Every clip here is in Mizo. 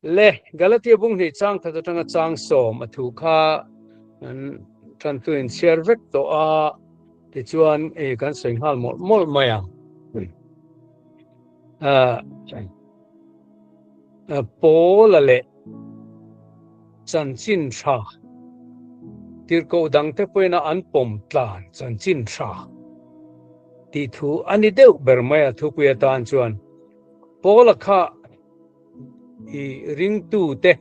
Le, Galatia bung hnih chang khat atanga chang sawm a thu kha an tantu in chhiar vek tawh a, tichuan e kan sawi nghal mawlh mawlh mai ang. Paula leh chanchin tha tirhkoh dangte pawhin an pawm tlan chanchin tha tih thu a ni deuh ber mai a thupui atan chuan Paula kha i ringtute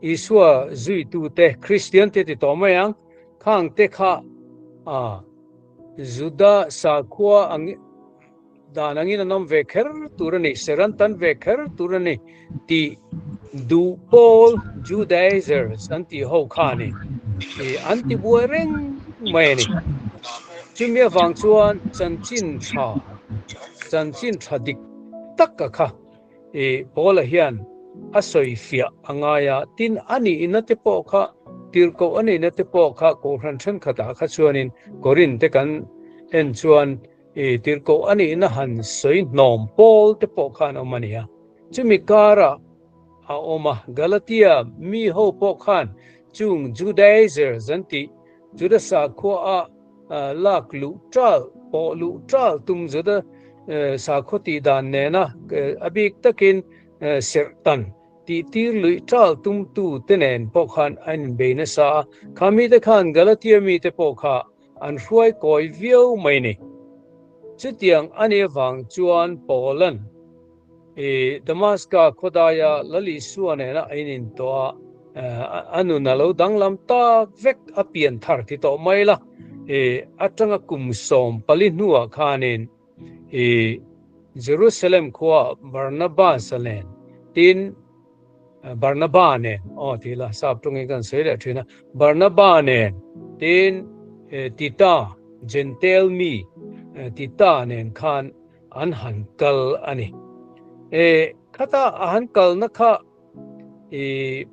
Isua zuitute Kristian te ti tawh mai ang khangte kha a Juda sakhua ang Dan angin an awm ve kher tur a ni, ser an tan ve kher tur a ni tih duh pawl Judaizers an tih ho khanin an ti buai reng mai a ni. Chumi avang chuan chanchin tha, chanchin tha dik taka kha Paula hian a sawi fiah a ngai a, tin a nihna te pawh kha tirhkoh a nihna te pawh kha Kohhran thenkhatah kha chuanin Korin te kan en chuan I tirhkoh a nihna han sawi hnawm pawl te pawh khan awm a ni a, chumi karah a awm a, Galatia mi ho pawh khan chung Judaizers an tih Juda sakhua a lak luh ṭal, pawh luh ṭal tum Juda sakhaw tih dan nena a bik takin serhtan tih tir luih ṭal tumtu te nen pawh khan an inbei nasa a, kha mite khan Galatia mite pawh kha An hruai kawi viau mai ni. Chutiang a nih avang chuan Paulan i Damaska khawdaia Lal Isua nena a inin tawh a, a nun a lo danglam tak vek a pian thar ti tawh mai la. I atanga kum 14 hnuah khanin i Jerusalem khuaah Barnabas-a nen tin Barnaba nen, aw tih la sap tawngin kan sawi leh thin a, Barnaba nen tin Tita, Jentail mi Tita nen khan an han kal a ni. Khata a han kalna kha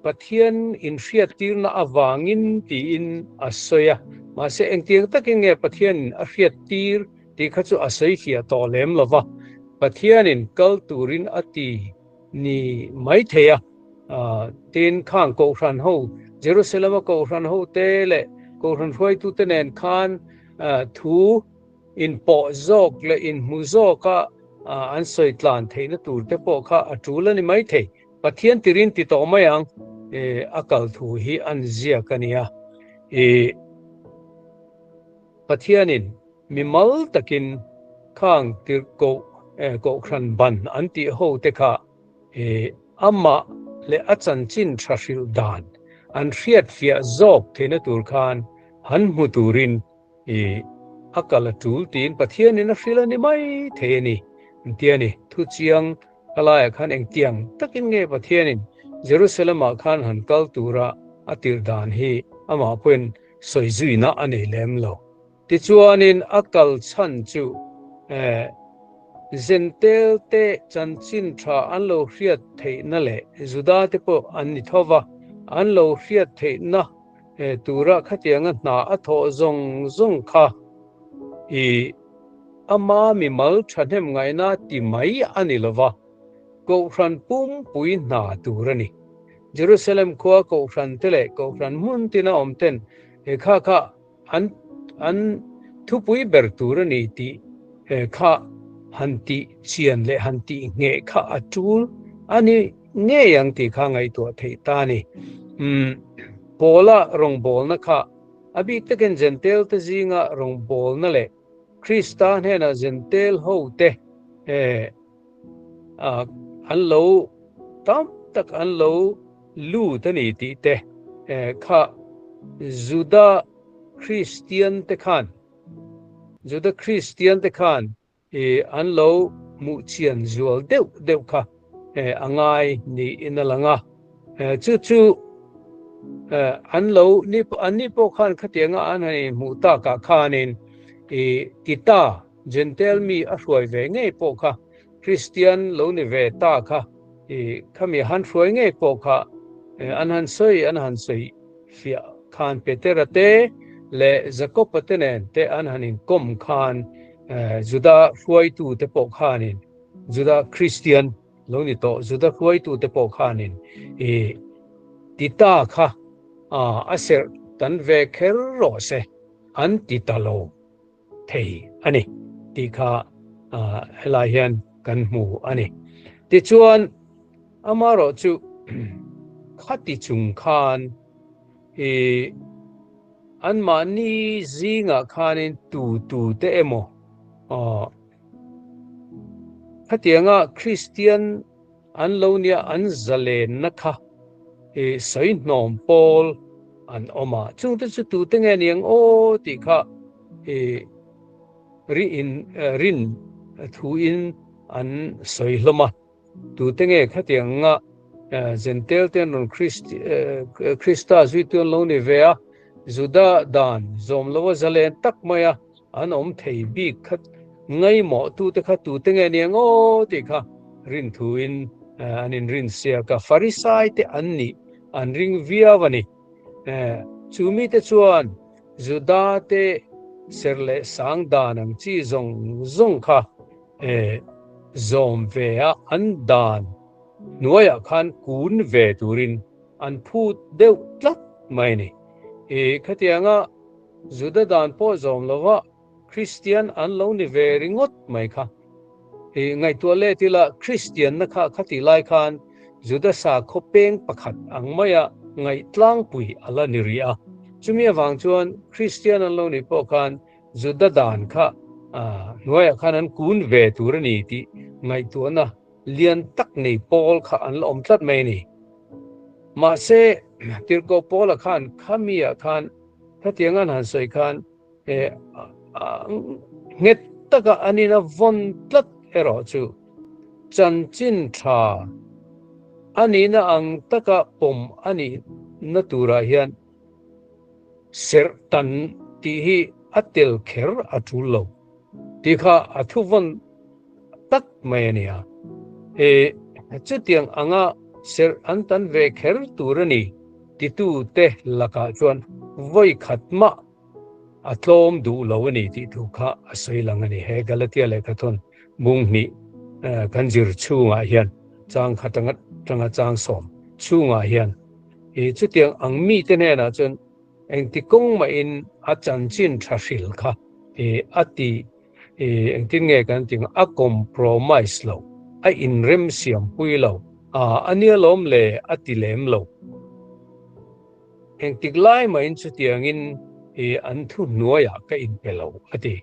Pathian inhriattirna avangin tiin a sawi a, mahse engtiang takin nge Pathianin a hriattir tih kha chu a sawi fiah tawh lem lo va, Pathianin kal turin a ti. Ni mai thei a, tin khang Kohhran ho, Jerusalem a Kohhran ho te leh Kohhran hruaitu te nen khan thu inpawh zawk leh inhmu zawk a an sawi tlan theihna tur te pawh kha a tul a ni mai thei. Pathian tirin ti tawh mai ang, a kal thu hi an ziak a nia. Pathianin Mimal takin khang tirhkoh kohhran ban an tih ho te kha amah leh a chanchin tha hrilh dan an hriatfiah zawk theihna tur khan han hmu turin a kal a tul tiin Pathianin a hrilh a ni mai thei a ni an ti a ni. Thuchiang ka laiah khan engtiang takin nge Pathianin Jerusalem-ah khan han kal tura a tirh dan hi amah pawhin sawi zuina a nei lem lo. Tichuanin a kal chhan chu Zentel te chanchin tha an lo hriat theihna leh Juda te pawh an ni tho va, an lo hriat theihna tura khatianga hna a thawh zawng zawng kha i ama mimal thahnem ngaihna ti mai a ni lo va, Kohhran pumpui hna tur a ni. Jerusalem khua Kohhran te leh Kohhran hmun tina awm ten he kha kha An an thupui ber tur a ni tih kha han tih chian leh han tih ngheh kha a tul a ni ngei ang tih kha ngaihtuah theih ta a ni. Umm Paula rawngbawlna kha a bik takin Jentail te zinga rawngbawlna leh Krista hnena Jentail ho te an lo tam tak an lo lut a ni tih te kha Juda Kristian te khan Juda Kristian te khan an lo hmuh chian zual deuh deuh kha a ngai niin a lang a. Chu chu an lo an ni pawh khan khatianga an han inhmuh takah khanin Tita Jentail mi a hruai ve ngei pawh kha Kristian lo ni ve ta kha i khami han hruai ngei pawh kha an han sawi an han sawi fiah khan Petera te leh Jakoba te nen te an han inkawm khan Juda hruaitu te pawh khanin Juda Kristian lo ni tawh Juda hruaitute pawh khanin i Tita kha a serh tan ve kher rawh se an ti ta lo thei a ni tih kha helai hian kan hmu a ni. Tichuan, amaherawh chu khati chung khan i anmahni zingah khanin tu tu te emaw khatianga Kristian An lo nia an zalenna kha i sawi hnawm pawl an awm a, chungte chu tute nge niang aw tih kha i ri in rin thu in an sawi hlawm a, tute nge khatiang anga Jentail te an rawn Krista zuitu an lo ni ve a, Juda dan zawm lo a zalen tak mai a. An awm thei bik kha ngaimawh tute kha tute nge niang aw tih kha rin thuin an inrin siak a, Farisai te an nih an ring viau a ni. Chu mite chuan Juda te ser leh sang dan ang chi zawng zawng kha zawm ve a, an dan hnuaiah khan kun ve turin an phut deuh tlat mai a ni. Khatianga Juda dan pawh zawm lova Kristian an lo ni ve ringawt mai kha. I ngaihtuah let ila Kristianna kha khatih lai khan Juda sakhaw peng pakhat ang maia ngaihtlangpui a la ni rih a. Chumi avang chuan Kristian an lo nih pawh khan Juda dan kha hnuaiah khan an kun ve tur a ni tih ngaihtuahna lian tak nei pawl kha an la awm tlat mai a ni. Mahse, Tirhkoh Paula khan khamiah khan Hetiang an han sawi khan nghet taka an in a vawn tlat erawh chu chanchin tha a nihna ang taka pawm a nihna turah hian serh tan tih hi a tel kher a tul lo tih kha a thu vawn tak mai a nia. Chutiang anga serh an tan ve kher tur a ni. Titute lakah chuan vawi khat mah a tlawm duh lo a ni tih thu kha a sawi lang a ni. He Galatia lehkhathawn bung hnih kan zir chhungah hian chang khat atanga chang sawm chhungah hian i chutiang ang mite hnenah chuan engti kawng mahin a chanchin tha hril kha a ti I engtin nge kan tih a compromise lo, a inrem siam pui lo, a a nia lawm le a ti lem lo. Engtik lai mahin chutiangin i an thu hnuaiah ka inpe lo a ti.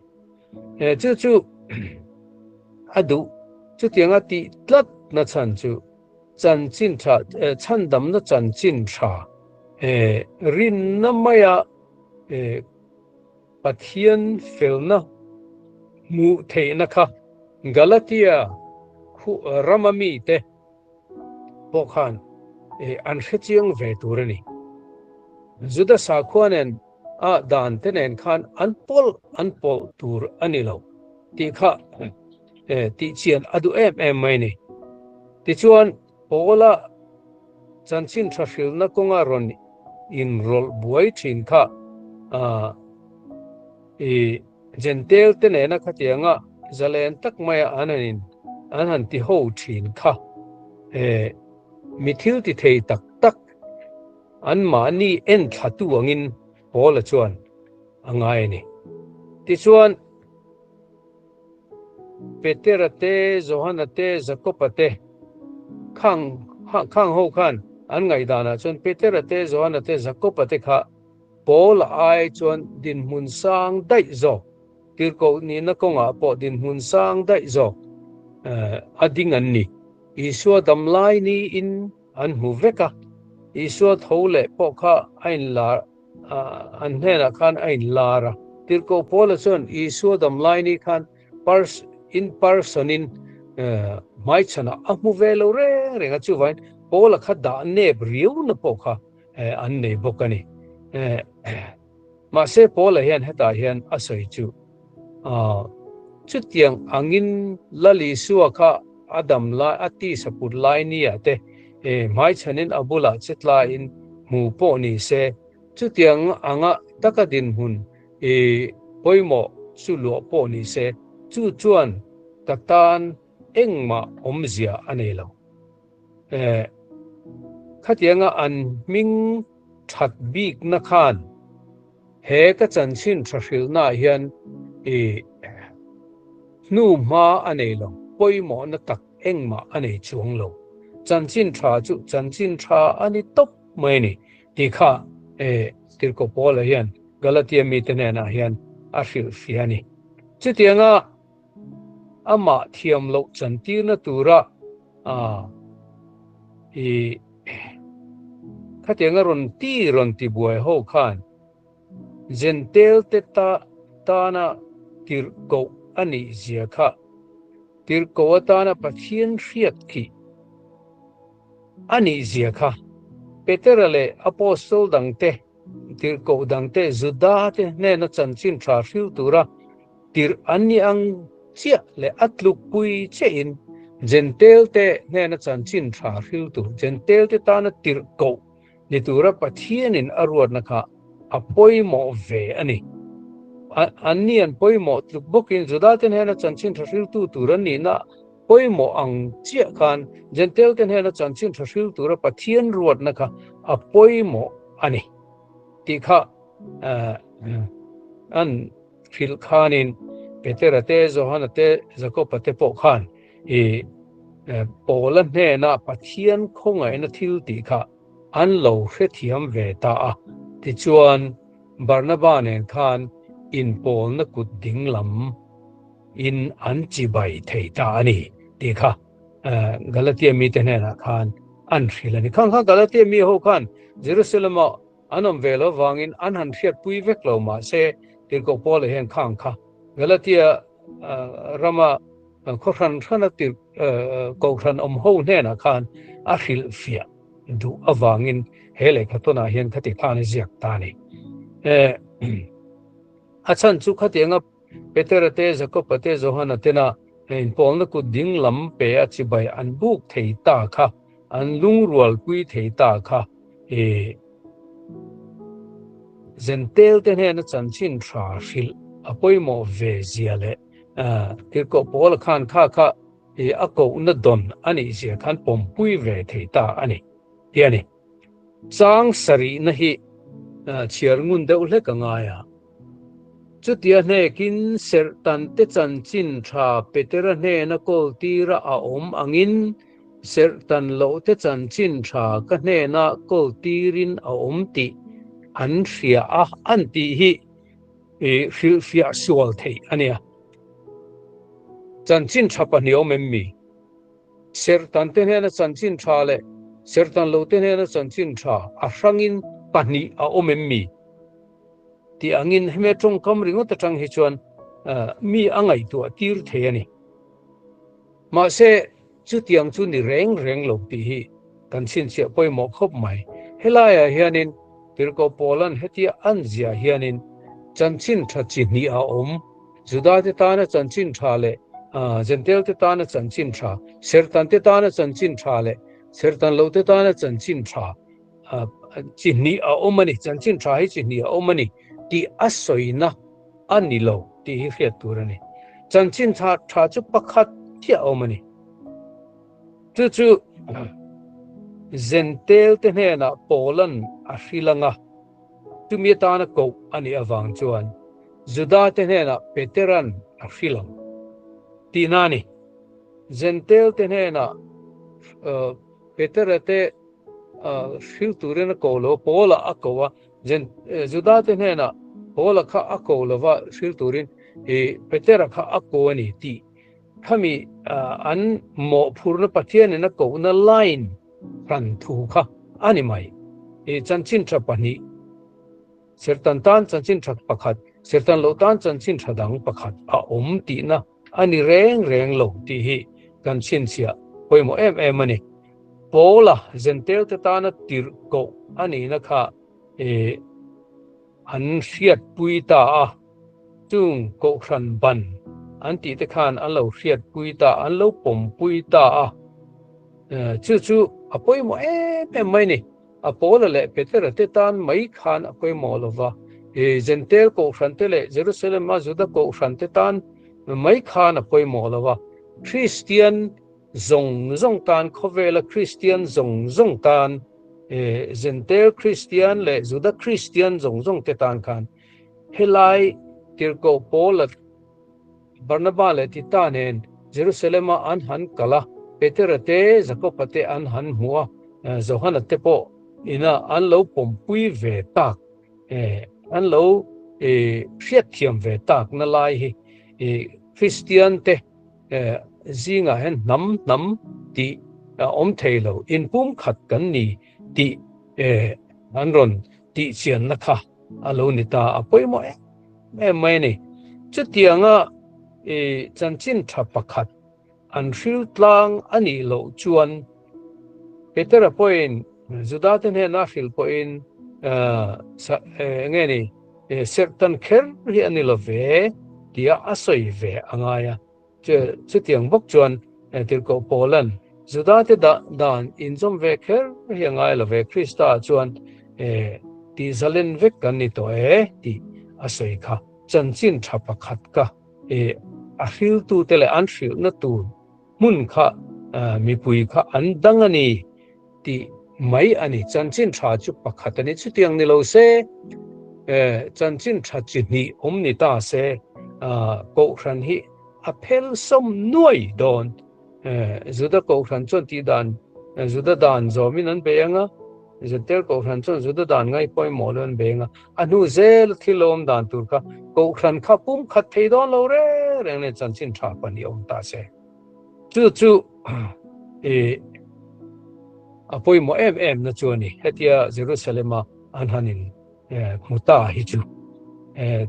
Chu chu a duh chutianga tih tlat na chhan chu chanchin tha chhandamna chanchin tha rinna maia Pathian felna hmuh theihna kha Galatia rama mite pawh khan an hre chiang ve tur a ni. Juda sakhua nen a dan te nen khan an pawlh an pawlh tur a ni lo tih kha tih chian a duh em em mai a ni. Tichuan Paula chanchin tha hrilhna kawnga rawn inrawlh buai thin kha i Jentail te nena khatianga zalen tak maia an han in an han ti ho thin kha mi thil ti thei tak tak an mahni en thla tu angin Paula chuan a ngai a ni. Tichuan. Petera te, Johana te, Jakoba te khang khang ho khan an ngaihdanah chuan Petera te, Johana te, Jakoba te kha Paula ai chuan dinhmun sang daih zawk, tirhkoh nihna kawngah pawh dinhmun sang daih zawk a ding an ni. Isua damlai niin an hmu vek a, Isua tho leh pawh kha a inlar an hnenah khan a inlar a. Tirhkoh Paula chuan Isua dam lai ni khan in person in hmaichhanah a hmu ve lo reng reng a, chuvain Paula kha dah nep riauna pawh kha an nei bawk a ni. Mahse Paula hian hetah hian a sawi chu, Chutiang angin Lal Isua kha a dam lai, a tisa put lai nia te hmaichhanin a bulah che tlaiin hmu pawh ni se, chutiang anga taka dinhmun i pawimawh chu luah pawh ni se, chu chuan ka tan engmah awmzia a nei lo. Khatianga an hming that bikna khan he ka chanchin tha hrilhnaah hian i hnu hma a nei lo, pawimawhna tak engmah a nei chuang lo. Chanchin tha chu chanchin tha a ni tawp mai a ni tih kha Tirhkoh Paula hian Galatia mite hnenah hian a hrilhfiah a ni. Chutianga amah thiam loh chantirna tura i khatianga rawn ti rawn ti buai ho khan Jentail te ta tana tirhkoh a nih zia kha tirhkoh atana Pathian hriat khi a nih zia kha Petera leh Apostle dangte tirhkoh dangte Juda te hnena chanchin tha hril tura Tirh an ni ang chiah leh a tlukpui chiahin Jentail-te hnena chanchin tha hril tur, Jentail-te tana tirh koh ni tura Pathianin a ruatna kha a pawimawh ve a ni. An ni an pawimawh tluk bawkin Juda-te hnena chanchin tha hriltu tur an nihna pawimawh ang chiah khan Jentail-te hnena chanchin tha hril tura Pathian ruatna kha a pawimawh a ni tih kha an Hrilh khanin Petera te, Johana te, Jakoba te pawh khan i Paula hnena Pathian khawngaihna thil tih kha an lo hrethiam ve ta a. Tichuan, Barnaba nen khan inpawlna kut ding lam in an chibai thei ta a ni tih kha Galatia mite hnenah khan an hrilh a ni. Khang kha Galatia mi ho khan Jerusalem-ah An awm ve lo vangin an han hriatpui vek lo mahse Tirhkoh Paula hian khang kha Galatia rama khaw hran hrana kohhran awm ho hnenah khan a hrilhfiah duh avangin he lehkha tawnah hian khati khan a ziak ta a ni. A chhan chu khatianga Petera te, Jakoba te, Johana tena inpawlna kut ding lam pe a chibai an buk thei ta kha, an lungrualpui thei ta kha i Zentel te hnena chanchin tha hrilh a pawimawh ve zia leh Tirhkoh Paula khan kha kha i a kohna dawn a nih zia khan pawmpui ve thei ta a ni tih a ni. Chang sarihna hi chhiar ngun deuh hlek a ngai a. Chutia hnekin serhtante chanchin tha Petera hnena kawl tira a awm angin serhtan lohte chanchin tha ka hnena kawl tirin a awm tih an hria a an tih hi hrilhfiah sual theih a nia. Chanchin tha pahnih awm em mi? Serhtante hnena chanchin tha leh serhtan lohte hnena chanchin tha a hrangin pahnih a awm em mi? Tih angin hemi tawngkam ringawt atang hi chuan mi a ngaihtuah tir thei a ni. Mahse, chutiang chu ni reng reng lo tih hi kan chhinchhiah pawimawh khawp mai. Helaiah hianin Tirhkoh Paula'n hetia an ziah hianin chanchin tha chi hnih a awm, Judate tana chanchin tha leh Jentail-te tana chanchin tha, Sertante tana chanchin tha leh Sertan lote tana chanchin tha. Chi hnih a awm a ni, chanchin tha hi chi hnih a awm a ni tih a sawina a ni lo tih hi hriat tur a ni. Chanchin tha tha chu pakhat chiah a awm a ni. Chu chu Zentel te hnenah Paulan a hrilh ang a, chumi atana koh a nih avang chuan Juda te hnenah Peteran a hrilh ang tihna a ni. Zentel te hnenah Petera te hril turin a ko lo, Paula a ko a, Juda te hnenah Paula kha a ko lo va hril turin Petera kha a ko a ni tih khami an mawhphurna Pathianin a kohna line hran thu kha a ni mai. Chanchin tha pahnih, Sertan tan chanchin tha pakhat, Sertan loh tan chanchin tha dang pakhat a awm tihna A ni reng reng lo tih hi kan chhinchhiah pawimawh em em a ni. Paula Jentail te tana tirh koh a nihna kha an hriatpui ta a, chung kohhran ban an tih te khan an lo hriatpui ta, an lo pawmpui ta a, chu chu a pawimawh em em mai a ni. A Paula leh Petera te tan mai khan a pawimawh lo va, Jentail kohhran te leh Jerusalem-a Juda kohhran te tan mai khan a pawimawh lo va, Kristian zawng zawng tan, khawvela Kristian zawng zawng tan, Jentail Kristian leh Juda Kristian zawng zawng te tan khan helai tirhkoh Paula, Barnaba leh Tita nen Jerusalem-a an han kal a, Petera te, Jakoba te an han hmu a, Johana te pawh ina an lo pawmpui ve tak, an lo hriatthiam ve tak na lai hi Kristian te zingah hian hnam hnam tih a awm thei lo, inpumkhat kan ni tih an rawn tihchianna kha a lo ni ta, a pawimawh em em mai a ni. Chutianga chanchin tha pakhat an hril tlang a nih loh chuan Petera pawhin Juda te hnena a hrilh pawhin eng nge ni serhtan kher hi a ni lo ve tia a sawi ve a ngai a. Chutiang bawk chuan Tirhkoh Paulan Juda te dan inzawm ve kher hi a ngai lo ve, Krista chuan tihzalen vek kan ni tawh e tih a sawi kha. Chanchin tha pakhat ka a hriltute leh an hrilhna tur hmun kha mipui kha an dang a ni tih mai a ni. Chanchin tha chu pakhat a ni. Chutiang ni lo se, chanchin tha chi hnih awm ni ta se, Kohhran hi a phel sawm nuai dawn. Juda Kohhran chuan tih dan, Juda dan zawmin an bei ang a, Jentail Kohhran chuan Juda dan ngai pawimawh lo an bei ang a. A hnu zel thil awm dan tur kha Kohhran kha pumkhat thei dawn lo reng reng nen chanchin tha pahnih awm ta se. Chu chu i a pawimawh em em na chu a ni. Hetia Jerusalem-a an han in hmu ta hi chu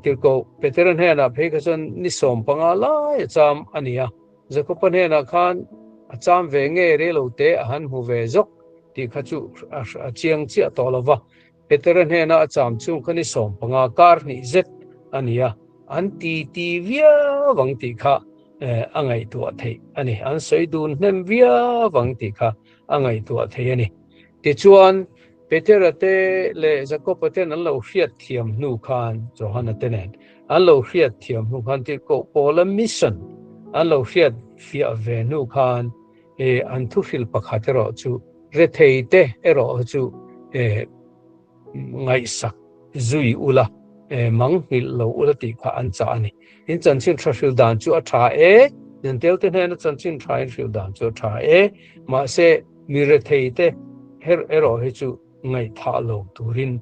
Tirhkoh Petera hnenah phei kha chuan ni 15 lai a cham a ni a. Jakoba hnenah khan a cham ve nge rei lo te a han hmu ve zawk tih kha chu a chiang chiah tawh lo va. Petera hnena a cham chung kha ni 15 kar hnih zet a ni a, an ti ti viau ang tih kha a ngaihtuah theih a ni. An sawi dun hnem viau ang tih kha a ngaihtuah theih a ni. Tichuan, Petera te leh Jakoba ten an lo hriat thiam hnu khan, Johana te nen an lo hriat thiam hnu khan, Tirhkoh Paula mission an lo hriat fiah ve hnu khan, an thuhril pakhat erawh chu rethei te erawh chu ngaihsak zui ula, mang nghilh lo ula tih kha an chah a ni. In chanchin tha hril dan chu a tha e, Jentail te hnena chanchin tha in hril dan chu a tha e, mahse mi rethei te her erawh hi chu ngaihthah lo turin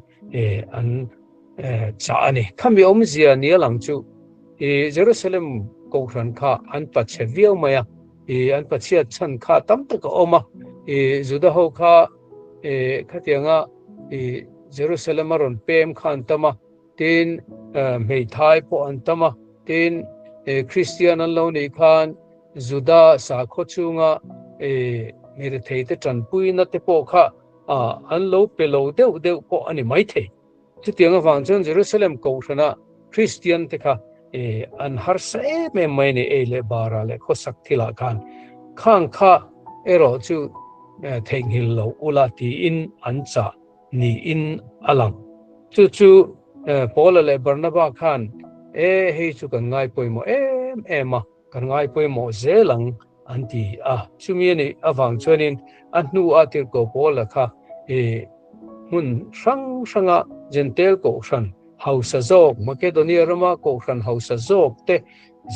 an chah a ni. Khami awmzia ni a lang chu Jerusalem Kohhran kha an pachhe viau mai a, an pachhiat chhan kha tam tak a awm a, Juda ho kha khatianga Jerusalem a rawn pem kha an tam a, tin hmeithai pawh an tam a, tin Kristian an lo nih khan Juda sakhaw chhunga miretheite tanpuina te pawh kha an lo pe lo deuh deuh pawh a ni maithei. Chutiang avang chuan Jerusalem Kohhrana Kristian te kha an harsa em em mai a ni, ei leh bara leh khawsak thilah khan. Khang kha erawh chu theihnghilh lo ula tiin an chah niin a lang. Chu chu Paula leh Barnaba khan, E, hei chu kan ngai pawimawh em em a, kan ngai pawimawh zel ang an ti a. Chumi a nih avang chuanin a hnua Tirhkoh Paula kha hmun hrang hranga Jentail kohhran hausa zawk, Makedonia rama kohhran hausa zawk te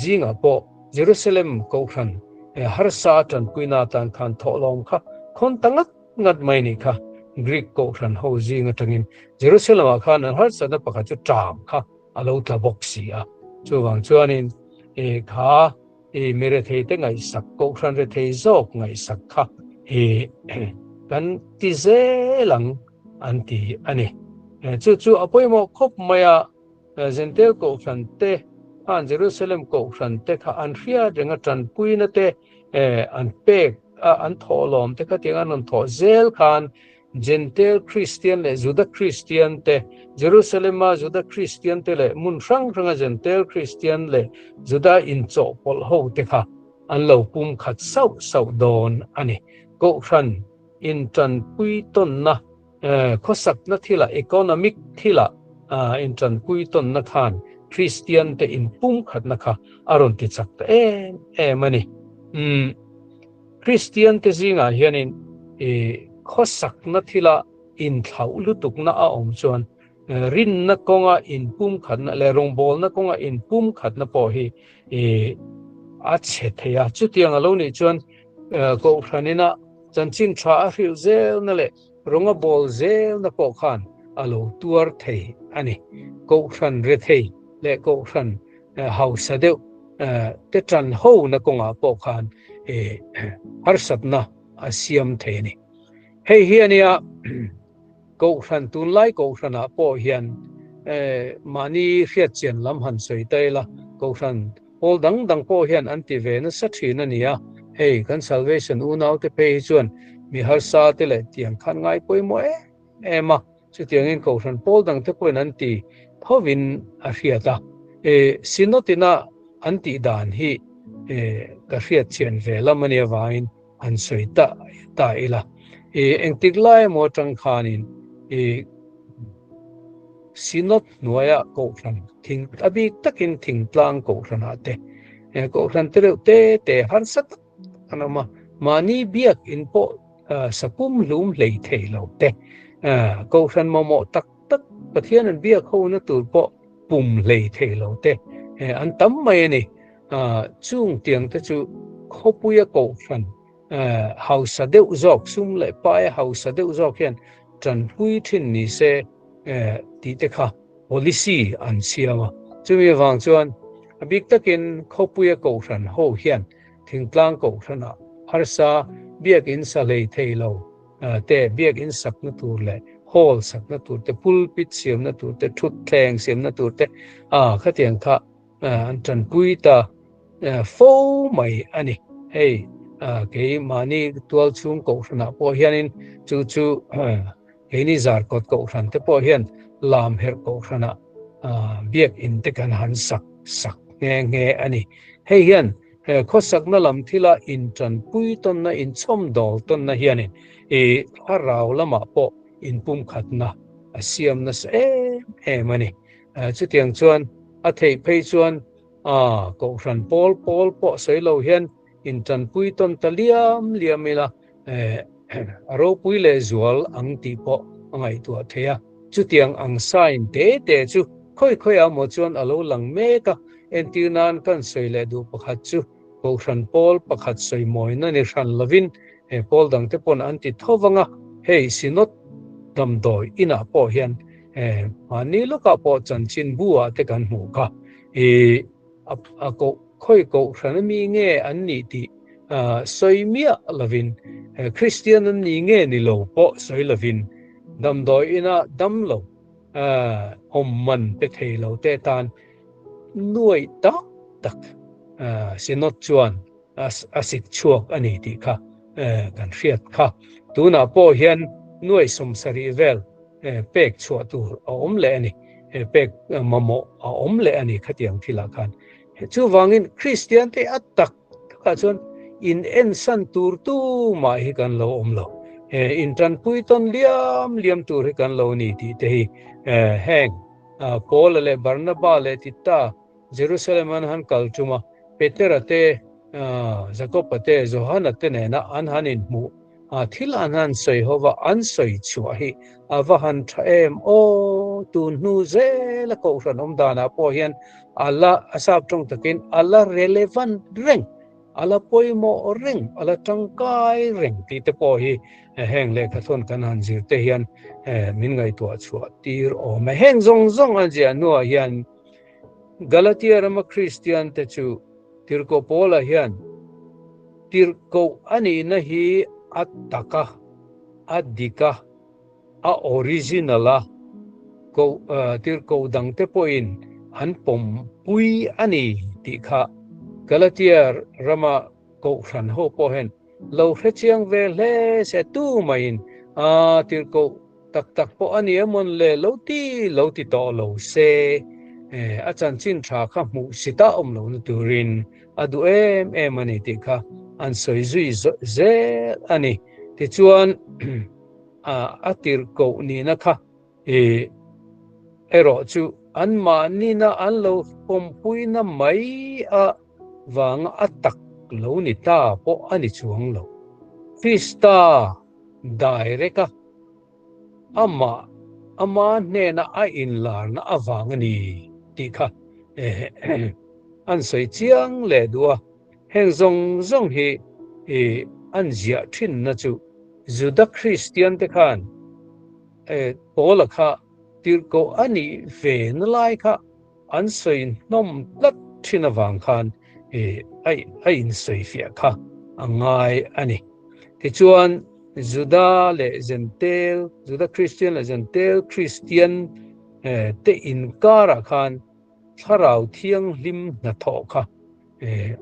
zingah pawh Jerusalem kohhran harsa tanpuina atan khan thawhlawm kha khawn ta ngat ngat mai nih kha. Greek kohhran ho zing atangin Jerusalem-ah khan an harsatna pakhat chu ṭam kha a lo tla bawk si a. Chuvang chuanin kha I mi rethei te ngaihsak, kohhran rethei zawk ngaihsak kha i kan ti zel ang an ti a ni. Chu chu a pawimawh khawp mai a, Jentail kohhran te khan Jerusalem kohhran te kha an hriat reng a, tanpuina te an pek a, an thawhlawm te kha tiang an rawn thawh zel khan Jentail Kristian leh Juda Kristian te, Jerusalem-a Juda Kristian te leh hmun hrang hranga Jentail Kristian leh Juda inchawhpawlh ho te kha an lo pum khat sauh sauh dawn a ni. Kohhran intanpui tawnna, khawsakna thilah, economic thilah intanpui tawnna khan Kristian te inpumkhatna kha a rawn ti chak ta em em a ni. Umm. Kristian te zingah hianin i khawsakna thila inthlauh lutukna a awm chuan rinna kawnga inpumkhatna leh rawngbawlna kawnga inpumkhatna pawh hi i a chhe thei a. Chutiang a lo nih chuan Kohhranina chanchin tha a hrilh zelna leh rawng a bawl zelna pawh khan a lo tuar thei a ni. Kohhran rethei leh Kohhran hausa deuh te tan hona kawngah pawh khan harsatna a siam thei a ni. Hei hi a nia Kohhran tunlai Kohhranah pawh hian mahni hriatchian lam han sawi ta ila, Kohhran pawl dang dang pawh hian an ti ve nasa thin a ni a. Hei kan Salvation unaute phei hi chuan mi harsa te leh tiang khan ngai pawimawh em em a. Chutiangin Kohhran pawl dangte pawhin an ti thovin a hriat a. Synod-ina an tih dan hi ka hriat chian ve lam a nih avangin han sawi ta ta ila. Engtik lai emaw atang khanin Synod hnuaia Kohhran thing a bik takin thingtlang Kohhranah te Kohhran te reuh te te harsa tak an awm a, mahni biak in pawh sapum hlum hlei thei lo te, Kohhran mamawh tak tak Pathian an biak hona tur pawh pum hlei thei lo te an tam mai a ni. Chung tiang te chu khawpuia Kohhran hausa deuh zawk, sum leh paia hausa deuh zawk hian tanpui thin ni se tih te kha policy an siam a. Chumi avang chuan a bik takin khawpuia Kohhran ho hian thingtlang Kohhranah harsa biakin sa hlei thei lo te, biakin sakna tur leh hall sakna tur te, pulpit siamna tur te, thutthleng siamna tur te khatiang kha an tanpui ta fo mai a ni. Hei kei mahni tual chhung Kohhranah pawh hianin chu chu keini Zarkawt Kohhran te pawh hian lam herh Kohhranah biak in te kan han sak sak nghe nghe a ni. Hei hian khawsakna lam thila intanpui tawnna, inchhawmdawl tawnna hianin i thlarau lamah pawh inpumkhatna a siam nasa em em a ni. Chutiang chuan a theih phei chuan a Kohhran pawl pawl pawh sawi lo hian intanpui tawn ta liam liam ila a ropui leh zual ang tih pawh a ngaihtuah thei a. Chutiang ang sign te te chu khawi khawi ah maw chuan a lo lang mek a, entir nan kan sawi leh duh pakhat chu Kohhran pawl pakhat sawi mawina ni hran lovin he pawl dangte pawn an ti tho vang a, hei Synod damdawi inah pawh hian mahni lawkah pawh chanchin bu ah te kan hmuh kha i a koh khawi Kohhran ami nge an nih tih sawi miah lovin Kristian an ni nge ni lo pawh sawi lovin damdawi inah dam lo awm man pe thei lo te tan nuaih tak tak Synod chuan a sik chhuak a ni tih kha kan hriat kha. Tunah pawh hian nuaih 70 vel pek chhuah tur a awm leh a ni, pek mamawh a awm leh a ni khatiang thilah khan. Chuvangin Kristian te a tak takah chuan in ensan tur tumah hi kan lo awm lo. In tanpui tawn liam liam tur hi kan lo ni tih te hi heng Paula leh Barnaba leh Tita Jerusalem an han kal tum a, Petera te, Jakoba te, Johana te nena an han inhmuh a, thil an han sawi ho va, an sawi chhuah hi a va han tha em aw! Tun hnu zela Kohhran awm danah pawh hian a la, a sap tawng takin, a la relevant reng, a la pawimawh reng, a la tangkai reng tih te pawh hi heng lehkhathawn kan han zir te hian min ngaihtuah chhuah tir awm e. Heng zawng zawng an ziah hnuah hian Galatia rama Kristian te chu Tirhkoh Paula hian tirhkoh a nihna hi a tak a, a dik a, a original a, koh tirhkoh dangte pawhin an pawmpui a ni tih kha Galatia rama Kohhran ho pawh hian lo hrechiang ve hle se tumaiin a tirhkoh Tak tak pawh a ni emawn le lo ti lo ti tawh lo se, a chanchin tha kha hmuh si ta awm lohna turin a duh em em a ni tih kha an sawi zui zel a ni. Tichuan a tirhkoh nihna kha erawh chu anmahnina an lo pawmpuina mai a vanga a tak lo ni ta pawh a ni chuang lo. Krista direct a amah ama hnena a inlarna avang a ni tih kha an sawi chiang leh duh a. Heng zawng zawng hi an ziah thinna chu Juda Kristian te khan Paula kha tirhkoh a nih ve na lai kha an sawi hnawm tlat thin avang khan a insawifiah kha a ngai a ni. Tichuan, Juda leh Jentail, Juda Kristian leh Jentail Kristian te inkarah khan Thlarau Thianghlim hnathawh kha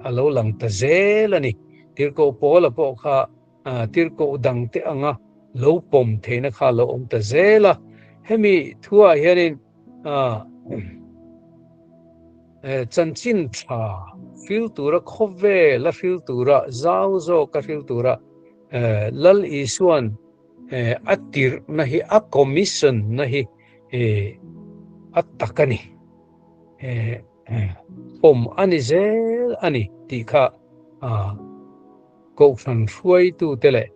a lo lang ta zel a ni. Tirhkoh Paula pawh kha tirhkoh dangte anga lo pawm theihna kha a lo awm ta zel a. Hemi thuah hianin chanchin tha hril tura khawvel a hril tura zau zawk a hril tura Lal Isuan a tirhna hi a commission na hi a tak a ni. Pawm a ni zel a ni tih kha Kohhran hruaitute leh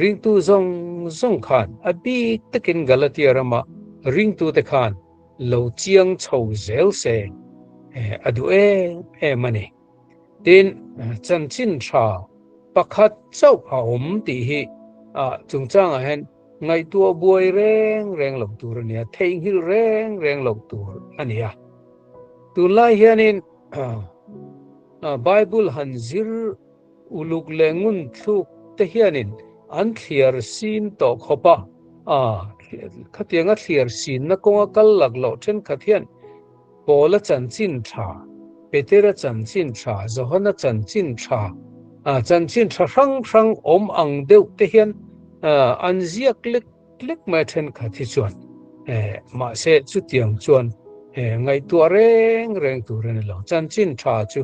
ringtu zawng zawng khan a bik takin Galatia rama ringtute khan lo chiang chho zel se a duh em em a ni. Tin, chanchin tha pakhat chauh a awm tih hi chungchangah hian ngaihtuah buai reng reng loh tur a nia, theihnghilh reng reng loh tur a nia. Tunlai hianin Bible han zir uluk leh ngun thluk te hianin an thliar sin tawh khawp a, khatianga thliar sinna kawnga kal lak loh thenkhat hian Paula chanchin tha, Petera chanchin tha, Johana chanchin tha, chanchin tha hrang hrang awm ang deuh te hian an ziak lek lek mai thenkhat hi chuan mahse chutiang chuan ngaihtuah reng reng tur a ni lo. Chanchin tha chu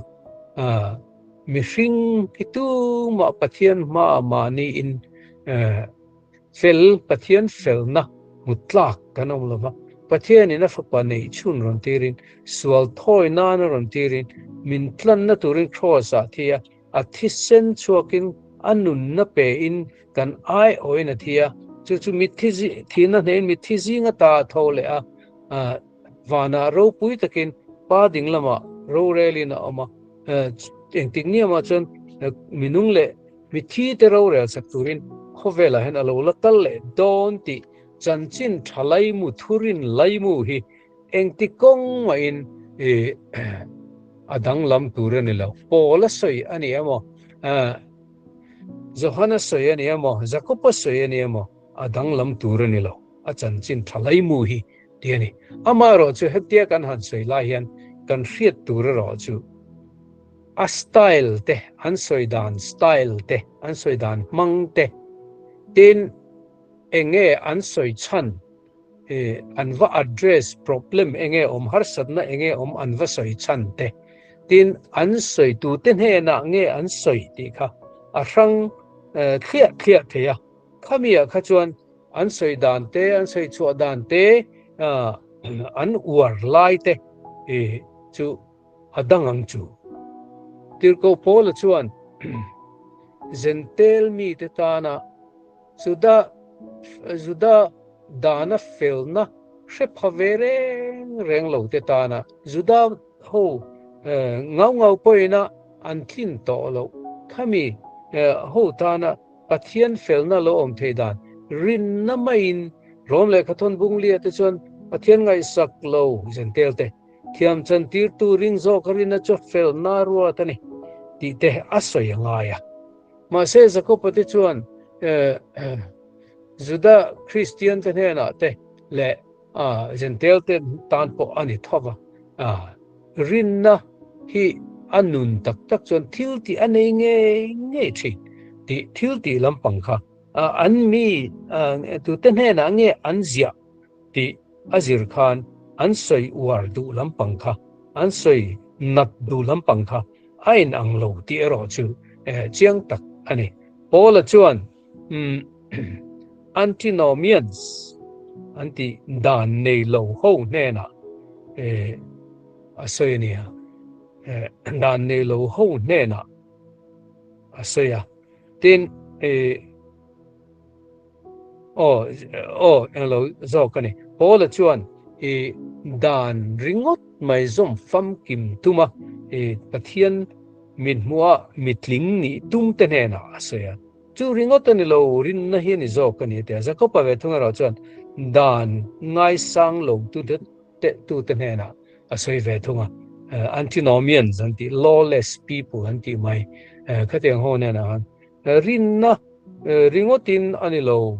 mihring hi tumah Pathian hmaah mahniin fel Pathian felna hmu tlak kan awm lo va, Pathianin a fapa neih chhun rawn tirin sual thawi nana rawn tirin min tlanna turin Kraws-ah thi a, A thisen chhuakin a nunna pein kan aiawhin a thi a, chu chu mitthi thihna hnehin mitthi zinga ta a tho leh a, vanah ropui takin pa ding lamah rorelin a awm a, engtik niamah chuan minung leh mitthi te rorel sak turin khawvelah hian a lo la kal leh dawn tih chanchin tha laimu thurin laimu hi Engti kawng mahin i a danglam tur a ni lo. Paul a sawi a ni emaw, Johan a sawi a ni emaw, Jakob a sawi a ni emaw, a danglam tur a ni lo. A chanchin tha laimu hi ti a ni. Amaherawh chu hetia kan han sawi lai hian kan hriat tur erawh chu a style te, an sawi dan style te, an sawi dan hmang te, tin enge an sawi chhan an va address problem enge awm harsatna enge awm an va sawi chhan te tin an sawi tu te hnenah nge an sawi tih kha a hrang thliah thliah thei a khami ah kha chuan an sawi dan te an sawi chhuah dan te an uar lai te chu a dang ang chu. Tirhkoh Paula chuan Zentel mite tana Juda Juda dana felna hre pha ve reng reng lo te tana Juda ho ngau ngau pawhin an tlin tawh loh khami ho tana Pathian felna lo awm thei dan rinna maiin Rom lehkha thawn bunglia te chuan Pathian ngaihsak lo Zentel te thiam chantirtu ring zawk a rinna chu felna ruat a ni tih te a sawi a ngai a. Mahse Jakoba te chuan Juda Kristian te hnenah te leh Jentail te tan pawh a ni tho va, rinna hi a nun tak tak chuan thil tih a nei ngei ngei thin tih thil tih lampang kha an mi tute hnenah nge an ziah tih a zir khan an sawi uar duh lampang kha, an sawi nat duh lampang kha a inang lo tih erawh chu chiang tak a ni. Paula chuan Antinomians an tih dan nei lo ho hnenah a sawi a nia, dan nei lo ho hnenah a sawi a. Tin, Aw, aw, englo zawk a ni. Paula chuan i dan ringawt mai zawm famkim tum a, i Pathian mithmuha mitling nih tum te hnenah a sawi a. Chu ringawt a ni lo, rinna hi a ni zawk a ni a ti a. Jakoba ve thung erawh chuan dan ngaisang lo tute tute hnenah a sawi ve thung a. Antinomians an tih, lawless people an tih mai khatiang ho hnenah khan Rinna ringawtin a ni lo,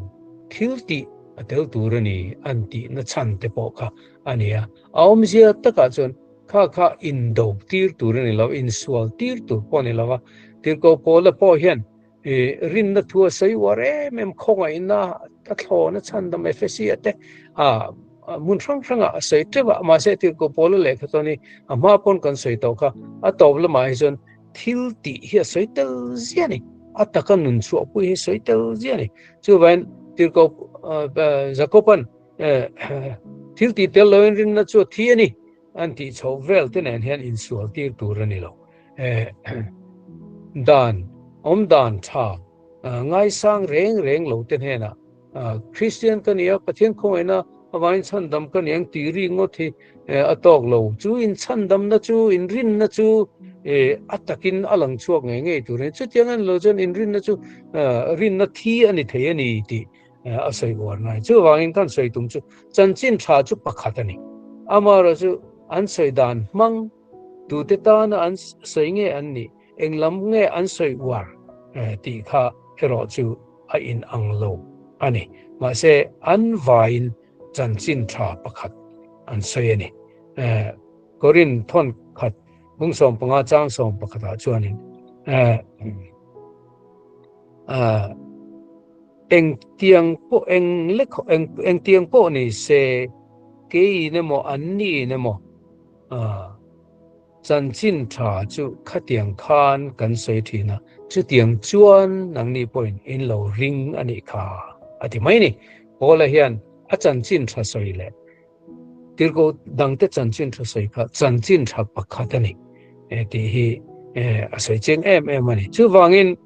thil tih a tel tur a ni an tihna chhan te pawh kha a ni a. A awmzia takah chuan kha kha indo tir tur a ni lo, insual tir tur pawh a ni lo va. Tirhkoh Paula pawh hian rinna thu a sawi uar em em, khawngaihna a thlawna chhandam Efesia te a hmun hrang hrangah a sawi teuh a, mahse Tirhkoh Paula lehkha chuan hi a hma pawn kan sawi tawh kha, a tawp lamah hi chuan Thil tih hi a sawi tel zia a ni. A taka nun chhuah pui hi sawi tel zia a ni. Chuvain Tirhkoh Jakoban thil tih tel loin rinna chu a thi a ni an tih chhoh vel te nen hian insual tir tur a ni lo. Dan, awm dan tha ngaisang reng reng lo te hnenah Kristian ka ni a, Pathian khawngaihna avangin chhandam ka ni ang tih ri ngawt hi a tawk lo. Chu inchhandamna chu, inrinna chu a takin a lang chhuak ngei ngei tur a ni. Chutiang a ni lo chuan inrinna chu rinna thi a ni thei a ni tih a sawi uar ngai. Chuvangin kan sawi tum chu chanchin tha chu pakhat a ni. Amaherawhchu chu an sawi dan hmang tute tana an sawi nge an nih, eng lam nge an sawi uar tih kha erawh chu a in ang lo a ni. Mahse, an vaiin chanchin tha pakhat an sawi a ni. Korin thawn khat bung 15 chang 11 ah chuanin engtiang pawh eng lek engtiang pawh ni se keiin emaw anniin emaw Chanchin tha chu khatiang khan kan sawi thin a, chutiang chuan nangni pawhin in lo ring a nih kha, a ti mai ni. Paula hian a chanchin tha sawi leh tirhkoh dangte chanchin tha sawi kha chanchin tha pakhat a ni tih hi a sawi chiang em em a ni. Chuvangin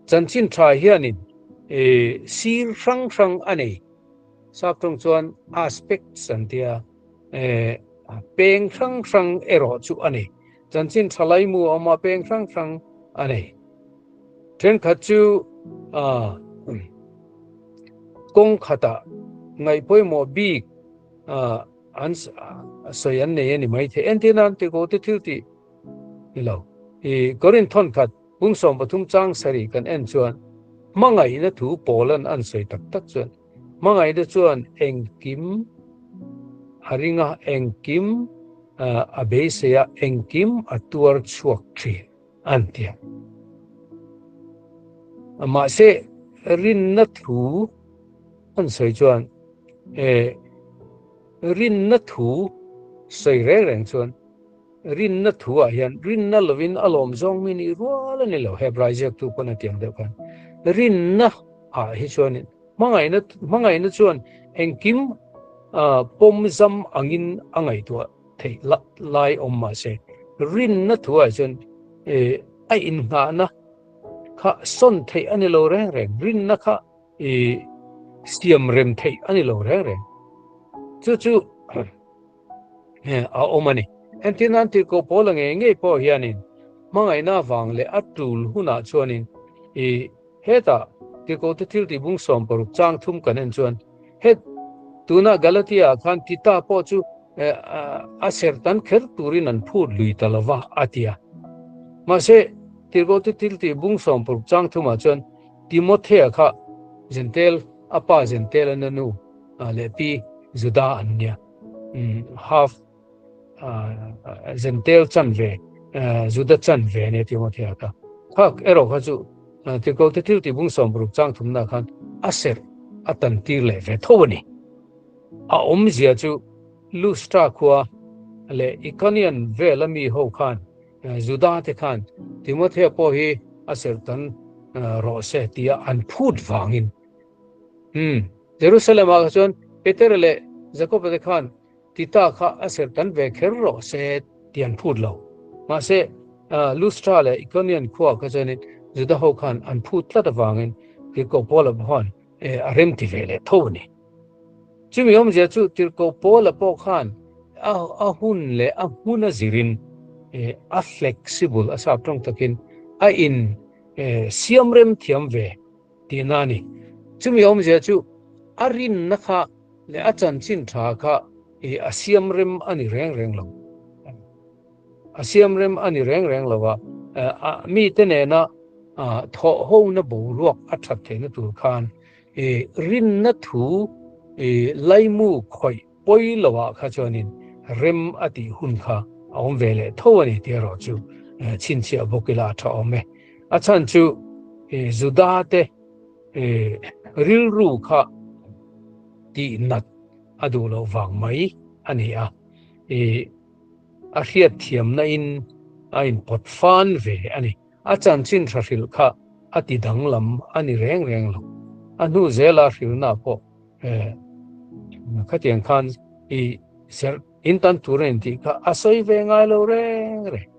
chanchin tha hianin sir hrang hrang a nei. Saptawng chuan aspects an tia. Peng hrang hrang erawh chu a ni. Chanchin tha laimu a awm a, peng hrang hrang a nei. Thenkhat chu kawng khatah ngaih pawimawh bik an sawi an nei a ni maithei. Entir nan tiko te thil tih ni lo. I Korinth thawnkhat bung 13 chang sarih kan en chuan hmangaihna thu Paulan an sawi tak tak chuan Hmangaihna chuan engkim a ring a, engkim a beisei a, engkim a tuar chhuak thin an ti a. Mahse, rinna thu an sawi chuan rinna thu sawi reng reng chuan rinna thu ah hian rinna lovin a lawm zawng mi nih rual a ni lo. Hebrai ziaktu pawn a tiang deuh khan rinna ah hi chuanin Hmangaihna hmangaihna chuan engkim pawm zam angin a ngaihtuah theih lai awm mah se, rinna thuah chuan a innghahna kha sawn theih a ni lo reng reng, rinna kha siam rem theih a ni lo reng reng. Chu chu a awm a ni. Entir nan Tirhkoh Paula ngei ngei pawh hianin hmangaihna avang leh a tul hunah chuanin i Hetah Tirhkohte thil tih bung 60 chang thum kan en chuan het tuna Galatia ah khan Tita pawh chu a ser tan kher turin an phut lui ta lova a ti a. Mahse Tirhkohte thil tih bung 60 chang thumah chuan Timothea kha Zentel a pa Zentel a nanu leh pi Juda an nia half Zentel chanve, Juda chanve a nia Timothea kha. Kha erawh kha chu Tirhkohte thil tih bung 60 chang thumna khan a serh a tan tir leh ve tho a ni. A awmzia chu Lustra khua leh Ikonian vela mi ho khan Juda te khan Timothea pawh hi a serh tan rawh se tia an phut vangin Jerusalem ah kha chuan Petera leh Jakoba te khan Tita kha a serh tan ve kher rawh se ti an phut lo. Mahse, Lustra leh Ikonian khua kha chuanin Juda ho khan an phut tlat avangin Tirhkoh Paula pawh khan A rem ti ve leh tho a ni. Chumi awmzia chu Tirhkoh Paula pawh khan a hun leh a hmun a zirin a flexible, a sap tawng takin a in siam rem thiam ve tihna a ni. Chumi awmzia chu a rinna kha leh a chanchin tha kha a siam rem a ni reng reng lo. A siam rem a ni reng reng lo a, mite nena thawh hona boruak a that theihna tur khan rinna thu laimu khawih pawi loah kha chuanin rem a tih hun kha a awm ve leh tho a ni tih erawh chu chhinchhiah bawk ila a tha awm e. A chhan chu Juda te rilru kha tihnat a duh loh vang mai a ni a. A hriatthiamna in a inpawt fan ve a ni. A chanchin tha hrilh kha a ti danglam a ni reng reng lo. A hnu zela hrilhna pawh khatiang khan i serh in tan tur a intih kha a sawi ve ngai lo reng reng.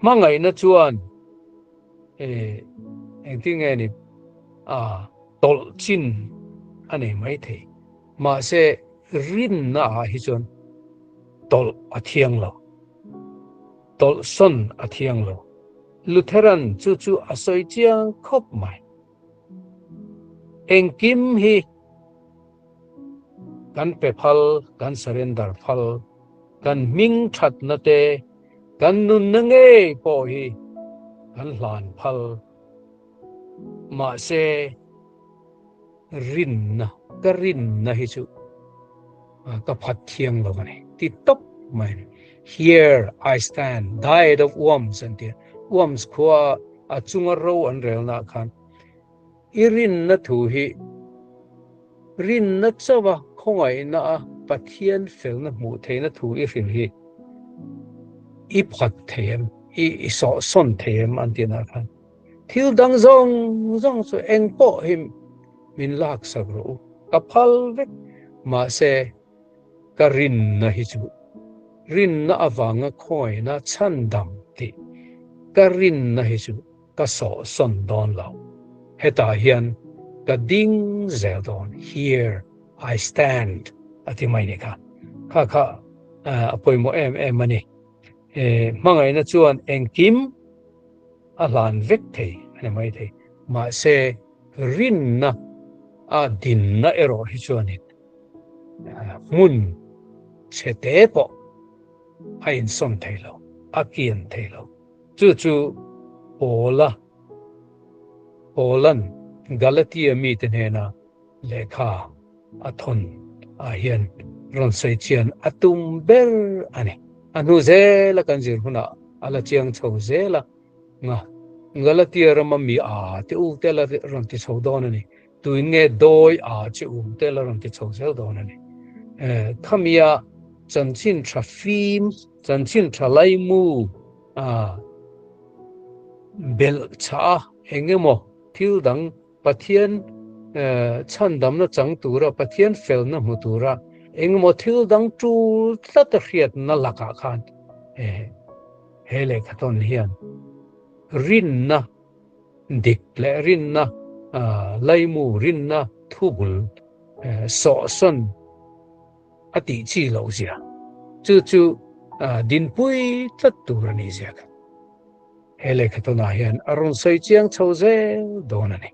Hmangaihna chuan engtin nge ni a tawlh chin a nei maithei. Mahse, rinna ah hi chuan tawlh a thiang lo. Tawlh sawn a thiang lo. Lutheran chu chu a sawi chiang khawp mai. Engkim hi kan pe phal, kan surrender phal, kan hming thatna te, kan nunna ngei pawh hi kan hlan phal. Mahse, Rinna, ka rinna hi chu ka phat thiang lo a ni ti tawp mai a ni. Here I stand, Diet of Worms an ti a, Worms khua a chunga ro an relna ah khan i rinna thu hi rinna chauha khawngaihna a Pathian felna hmuh theihna thu i hrilh hi i phat thei em, i sawhsawn thei em an tihna khan. Thil dang zawng zawng chu eng pawh hi min laksak rawh u, ka phal vek. Mahse, ka rinna hi chu rinna avanga khawina chhandam tih ka rinna hi chu ka sawhsawn dawn lo. Hetah hian ka ding zel dawn, here I stand a ti mai ni kha. Kha kha a pawimawh em em a ni. Hmangaihna chuan engkim a hlan vek thei a ni mai thei. Mahse, rinna a dinna erawh hi chuanin hmun chhe te pawh a insawn thei lo, a kian thei lo. Chu chu Paula, Paula'n Galatia mite hnena Lehkha a thawn ah hian rawn sawi chian a tum ber a ni. A hnu zela kan zir hunah a la chiang chho zel a, nga Galatia rama mi a te u te la rawn ti chho dawn a ni. Tuin nge dawi a che u te la rawn ti chho zel dawn a ni. Khamia chanchin tha fim, chanchin tha laimu a belh chah a engemaw thil dang Pathian chhandamna chang tura, Pathian felna hmu tura engemaw thil dang tul tlat a hriatna lakah khan he lehkhathawn hian rinna dik leh rinna laimu, rinna thubul sawhsawn a tih chi loh zia chu chu dinpui tlat tur a nih zia kha. He lehkhatunah hian a rawn sawi chiang chho zel dawn a ni.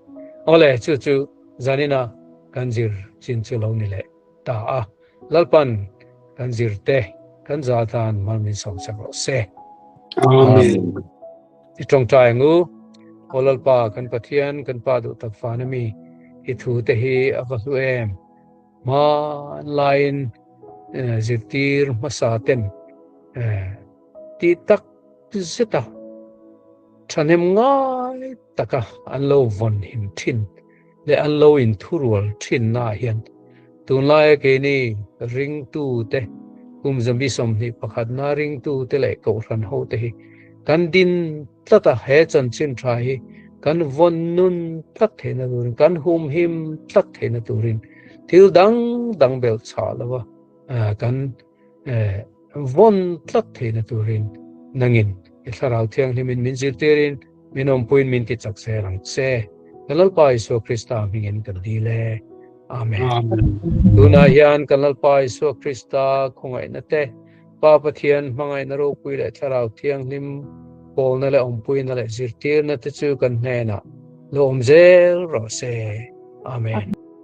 Awle, chu chu zanina kan zir chin chu lo ni leh ta a. Lalpan kan zir te, kan za tan mal min sawm sak rawh se. Amen. I tawngtai ang u. Aw Lalpa, kan Pathian, kan Pa duh tak fana mi, i thu te hi a va hlu em. Hmanlaiin zirtir hmasa ten tih tak zeta thahnem ngai taka an lo vawn him thin leh an lo inthurual thinnaah hian tunlaia keini ringtute kum 21na ringtute leh kohhran hote hi kan din tlat a, he chanchin tha hi kan vawn nun tlat theihna turin, kan humhim tlat theihna turin thil dang dang belh chhah lova kan Vawn tlat theihna turin nangin i Thlarau Thianghlimin min zirtirin min awmpuiin min ti chak zel ang che. Kan Lalpa Isua Krista hmingin kan dil e. Amen. Tunah hian kan Lalpa Isua Krista khawngaihna te, Pa Pathian hmangaihna ropui leh Thlarau Thianghlim pawlna leh awmpuina leh zirtirna te chu kan hnenah lo awm zel rawh se. Amen.